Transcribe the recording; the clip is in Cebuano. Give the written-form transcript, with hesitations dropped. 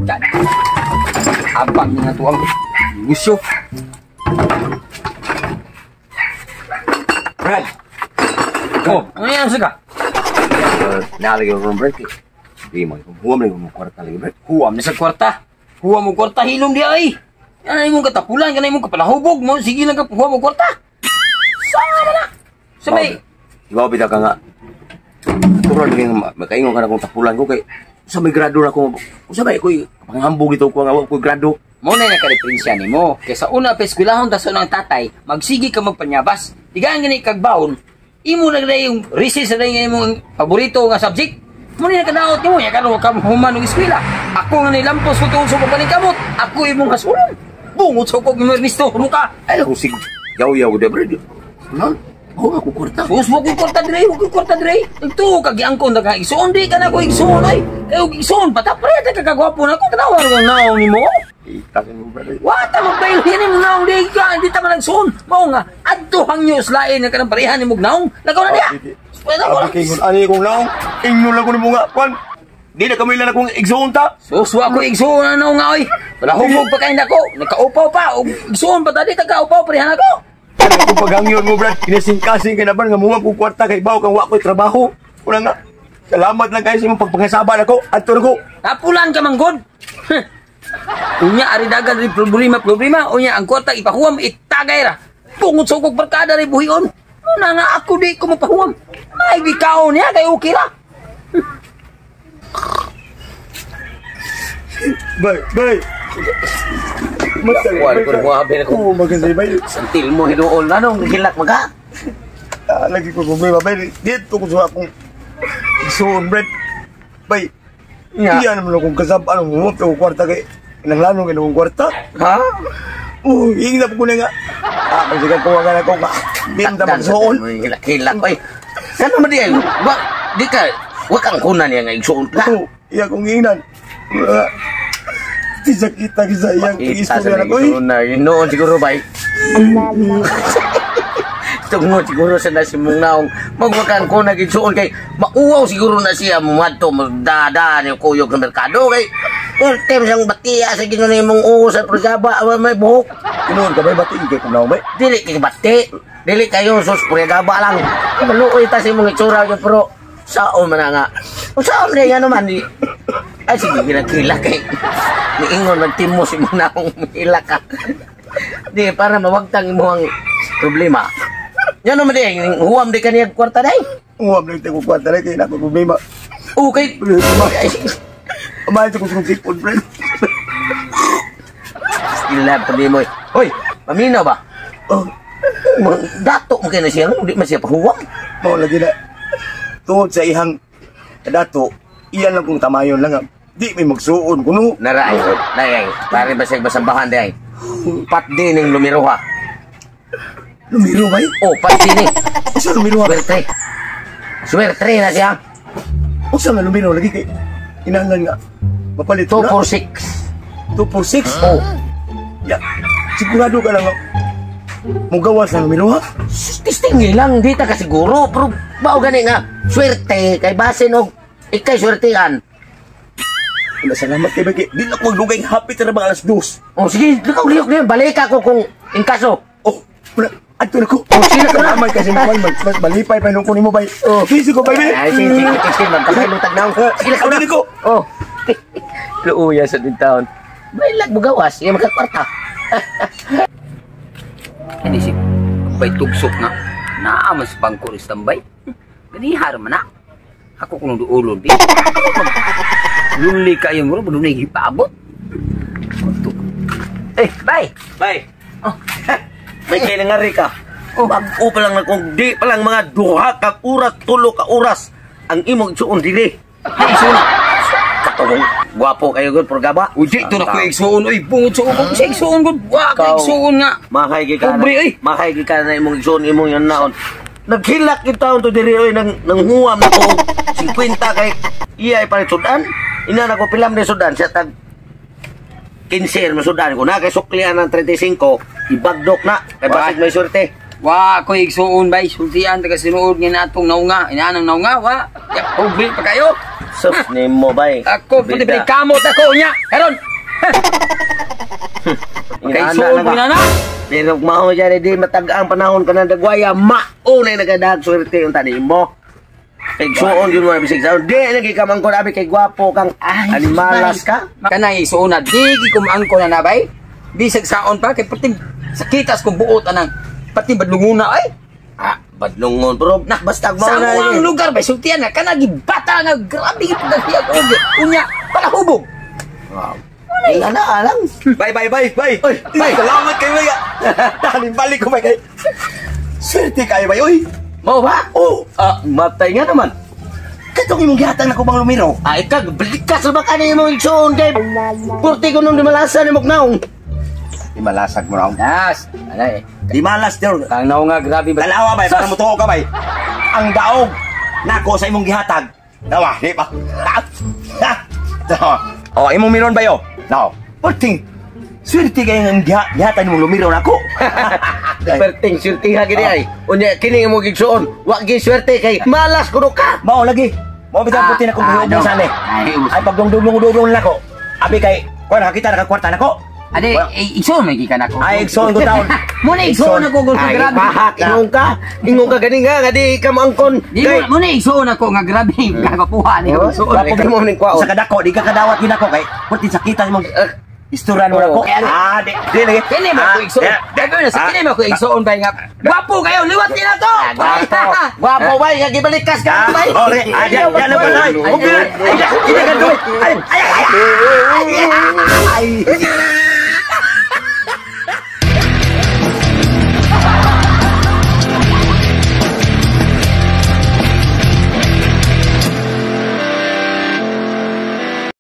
Dan. Abang nga tuang negosyo. Brad. Oh, ano yan sa ka? Nalagay ko ng break. Di mo, huwag mo mo kwarta lagi, Brad. Huwam na sa kwarta. Huwam mo kwarta hilom di ay. Yan ay mong katapulan, kanay mong kapalahubog mo. Sige lang ka, huwam mo kwarta. Sama na na. Sabay. Ikaw, bitaw ka nga. Turon lagi nga makaingon ka na kung tapulan ko kay sa may grado na ko. Sa may ko'y panghambog ito ko nga wa ko'y grado. Mo na nakareferensya nimo. Kaysa una pa eskwelahon ta sa unang tatay, magsigi ka magpanyabas. Tigaan gani kag baon, imo na gani yung recess na gani imong paborito nga subject. Mo na nakadaot nimo, ya karon ka human og eskwela. Ako nga nilampos ko tuon sa pagpaningkamot, ako imong hasulon. Bungot sa kog Ernesto muka. Ay kung sig yaw-yaw de, Brad. Non? Oh, ako kwarta. Sus mo kong kwarta dire, mo kong kwarta dire. Ito kag giangkon na ka igsuon di ka na ko igsuon oy. Kay og igsuon pata pre ta kagwapo na ko tanawa ko naong nimo. Itakin mo, Brad. Wata magbail yan mo naong di ka di ta man nagsuon. Mao nga adto hangyo lain nga kanang parehan nimo naong. Lagaw na diya. Wala ko. Abi kay ani kong naong. Ingnon lang ko nimo nga kwan. Di na kami lang akong igsuon ta. Sus wa ko igsuon na naong nga oy. Wala humog pa kay nako. Nakaupaw pa og igsuon pa ta di ta kaupaw parehan ako. Ano kung paghangyon mo, Brad? Kinasing-kasing ka na ba nga muwang kong kwarta kay baw kang wa ko'y trabaho. Una nga, salamat lang kayo sa imong pagpangasaba nako. Adto na ko. Tapulan ka manggod. Unya ari dagan ri problema problema unya ang kwarta ipahuwam itagay ra. Tungod sa kog barkada ri buhion. Una nga ako di ko mapahuwam. May bikaon niya kay okay ra. Bay, bay. Wala ko na ko. Oo, maganda bay. Santil mo hinuol na nung gilak maga. Ah, lagi ko problema bay. Dito ko sa akong igsuon, Brad. Bay. Nga. Iya naman akong kasab ano mo ko kwarta kay nanglanong kay akong kwarta. Ha? Oh, ingna po ko na nga. Ah, kasi ko nga ko nga. Di ta magsuon. Hilak-hilak oy. Kano man di ay? Wa di ka wa kang kunan niya nga igsuon ka. Oo, iya kong ingnan. Di sa kita sa iyang Kita sa istorya na ko. igsuon na noon siguro bay. Tungod siguro sa nasimong naong magwakang ko nagigsuon kay mauwaw siguro na siya mumadto magdadaan yung kuyog ng merkado kay Ultim siyang batiya sa ginoo nimong uwo sa progaba may buhok. Tinuod ka bay bati kay kung naong bay. Dili kay bati, dili kayo sus progaba lang. Maluoy ta sa imong itsura gyud pero sao man na nga. Unsaon rin nga naman di. Ay sige gila-gila kay niingon magtimo si imong naong hila ka. Di para mawagtang imong problema. Yan naman di, huwam di kaniya kwarta day. Uwam lang tayo kwarta lang kay nako problema. Okay. Problema. Amay ko sa sipon, friend. Still love pa mo. Hoy, paminaw ba? Oh, Dato mo kayo na siya, di man siya pahuwam. mao lagi na. Tungod sa ihang dato, iyan lang kung tamayon lang. Di may magsuon kuno. Naray, naray, pare ba siya basambahan day? Pat din ng lumiro ha. Lumiro bay? Oh, pat din eh. Usa lumiro ha? Swerte. Swerte na siya. Usa nga lumiro lagi kay inanglan nga. Mapalit 2, na. 4, 6. 2 4 6. Oh, Ya, sigurado ka lang nga. Mugawas na lumiro ha? Testing lang, di ta ka siguro. Pero bao gani nga, swerte, kay basin og ikay swertean. Wala, salamat kay Baki. Di na ko magdugay happy ta na ba alas 2. Oh, sige, likaw liyok niyo. Balik ako kung in kaso. Oh, wala. Adto na ko. Oh, sila ka na. Salamat kasi mo mas malipay pa nung kunin mo bay. Oh, sige ko bay. Ay, sige, sige, sige, magkamay lutag na. Sige, Adto na ko. Oh. Luuya sa din taon. May lag bugawas, iya magkakwarta. Hindi si bay tugsok nga. Naa man sa bangko ni standby. Ganihar man na. Ako kung duulon di. Luli kayo mo, dunay gipaabot. Eh, bay. Bay. Oh. May kailangan ka. Oh. Bag-o pa lang na kung di pa lang mga duha ka oras, tulo ka oras ang imong igsuon dili. Ay, igsuon. Katulong, gwapo kayo gud programa. Uy, di to na ko igsuon. Uy, bungod sa ukong sa igsuon gud. Wa ka igsuon nga. Mahay gi ka. Pobre, oy. Mahay gi ka na imong igsuon imong yan naon. Naghilak gyud taon to diri oy nang nanghuwam na ko 50 kay iya ay palit sudan. Ina na ko pilam ni sudan siya tag 15 masudan ko na kay suklian ng 35 ibagdok na kay basig may swerte. Wa ko igsuon bay, sultian taga sinuod nga natong naunga, inaanang naunga wa. Ya, pobre pa kayo. Sus nimo bay. Ako pati Bida. pati kamot ako nya. Karon. Kay Inaana suon na ko ka. na na. Pero mao dyan, di matag ang panahon ka ng dagwaya, mao na yung nagadag swerte yung tanim mo. Kay suon yun mo na bisig saon. Di, lagi ka mangkon abi kay gwapo kang animalas ka. Kanay suon na di gi kumangko na nabay. Bisag saon pa kay pati sakitas kong buot anang pati badlunguna ay. Ah, badlungon. Pero Nah, basta mao sa na ang yun. lugar ba sultian na kana gibata nga grabe gid pagkahiyag og unya palahubog. Wow. Ingana lang. Bye, bye, bye, bye. Oy, bye. Salamat kayo, bay. Dahil balik ko, bay. Kay. Swerte kayo, bay. Oy. Mao ba? Oh. Ah, matay nga naman. Katong imong gihatag na ko bang lumiro? Ay, kag, balikas na ba ka na imong igsuon kay Purti ko nung dimalasan ni Mugnaong. Di malasag mo raw. Nas, anay. Di malas, dir. Kang naong nga grabe ba. Dalawa, bay. Para Sus! mutuo ka, bay. Ang daog nako sa imong gihatag. Dawa, di ba? Dawa. Oh, imong miron ba yo? Now, perting. Swerte kayo ng gihatag imong lumiro nako. Perting swerte ha gini ay. Unya kini imong igsuon, wa gi swerte kay malas kuno ka. Mao lagi. Mao bitaw Ah, puti na kong ah, hiubong no. sani. Ay, ubos. Ay pagdungdung-dungdung nako. Abi kay kuan nakita nakakwarta nako. Ade, eh, igsuon may gikan ako. Ay, igsuon ko taon. Muna igsuon ako gud Ay, grabe. bahak ingon ka. Ingon ka gani nga nga di ka maangkon. Di mo muna igsuon ako nga grabe kagapuha ni Oh, igsuon. Gwapo mo ning kwaon. Sa kadako di ka kadawat gid ako kay puti sakita imong isturan mo nako. Oh, kaya- Ah, di di lagi. Kini mo ako igsuon. Dagko na sa kini mo ako igsuon bay nga. Gwapo kayo liwat ni na to. Gwapo. Gwapo bay nga gibalikas ka bay. Oh, lagi. Ah, di di na ba? Ay, ay, ay, ay, ay, ay, ay, ay, ay.